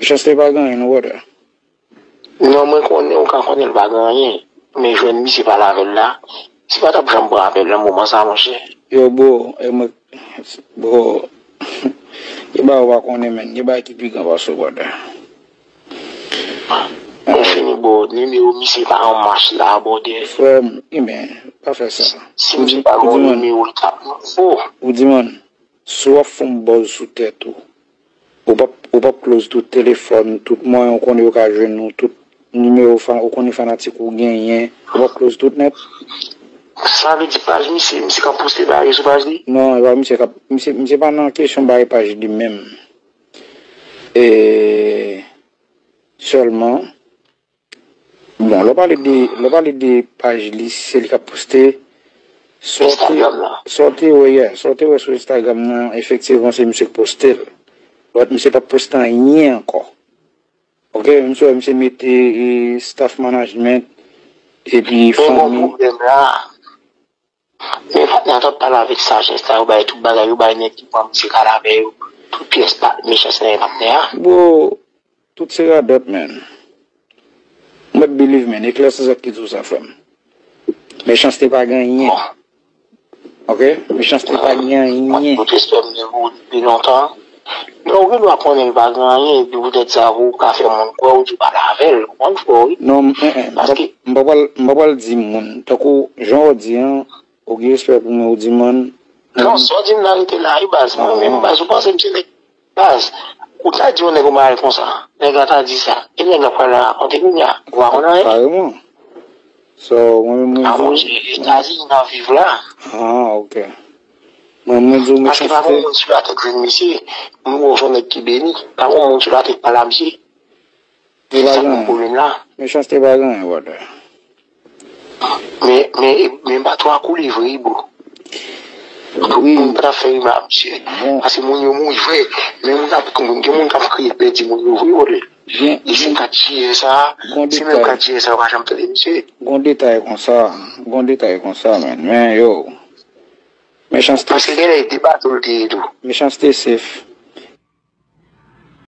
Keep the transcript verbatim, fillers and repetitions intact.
Mechanste pa gen anyen non, brother. Non, mwen konnen ou ka konnen l pa gen anyen. Men jwenn misye pale avè l la. Si pa t ap janm pran apèl nan moman sa, monchè. Yo, bro, e mwen, bro, gen bagay ou pa konnen, men. Gen bagay ki pi gran pase w, brother. Mwen fini, bro. Nimewo misye pa an mach la, brother. Frè m, e men, pa fè sa. Si misye pa gen yon nimewo, l t ap nouvo. Ou di, man, si w ap fè yon buzz sou tèt ou, ou p ap, ou p ap close tout telefòn, tout mwayen ou konnen yo ka jwenn ou, tout nimewo fan, ou konnen fanatik ou genyen, ou p ap close tout nèt. Sa vle di paj misye, misye ka poste bagay sou paj li? Non, e pa misye k ap, misye, misye pa nan kesyon bay paj li menm. E sèlman, bon, lè w pale de, lè w pale de paj li, se li k ap poste. Sa w te, Instagram la. Sa w te wè, yeah, sa w te wè sou Instagram nan, efektivman, se misye k poste l. But misye p ap poste anyen ankò. Ok, m sou misye mete e, staff management, epi Men bon fanmi. Pwoblèm la. Men patnè an t ap pale avèk sajès la, yo bay tout bagay, yo bay nèg ki pran misye kalavè yo, tout pyès pa, mechanste nan patnè a. Bro, tout se radòt, man. But believe, man, eklèsi sa ki di w sa, frè m. Mechanste pa gen anyen. Ok? Mechanste pa gen anyen. Tout respè m gen pou ou depi lontan. Men ou gen dwa konnen l pa gen anyen, epi poutèt sa pou ou ka fè moun kwè ou di w pale avè l. Ou konn fò wi. Non, m, m, m, m pa pral, m pa pral di moun. Tankou jan w di an, ou gen respè pou mwen, ou di man. Non, sa w di m la rete la, wi baz. Mwen menm baz, ou panse m se nèg baz. Ou ta di yon nèg yon bagay konsa. Nèg la ta di sa. E nèg la pral rakonte kounye a. Ou pa konn anyen. Kareman. So, mwen menm mwen Ah, di w. Monchè, Etazini n ap viv la. Ah, ok. Mwen mwen di w Paske pa mechanste. Gon moun sou latè k jwenn misye. Mwen wè w se yon nèg ki beni. Pa gon moun sou latè k pale a misye. Li pa Sa gen pou anyen. Pwoblèm la. Mechanste pa gen anyen, brother. Men, men, men bato a koule vre, bro. Wi. Moun pa ta fè rimè a misye. Bon. Paske moun yo mouri vre. Men moun ap, gen moun k ap kriye pèdi moun yo vre, bro. Gen, E se gen, kat jiyè sa, gen se menm detay. Kat jiyè sa, ou pa janm tande misye. Gen detay konsa. Gen detay konsa, man. Men, yo. Mechanste, Paske gen lè de bato l te ye tou. Mechanste safe.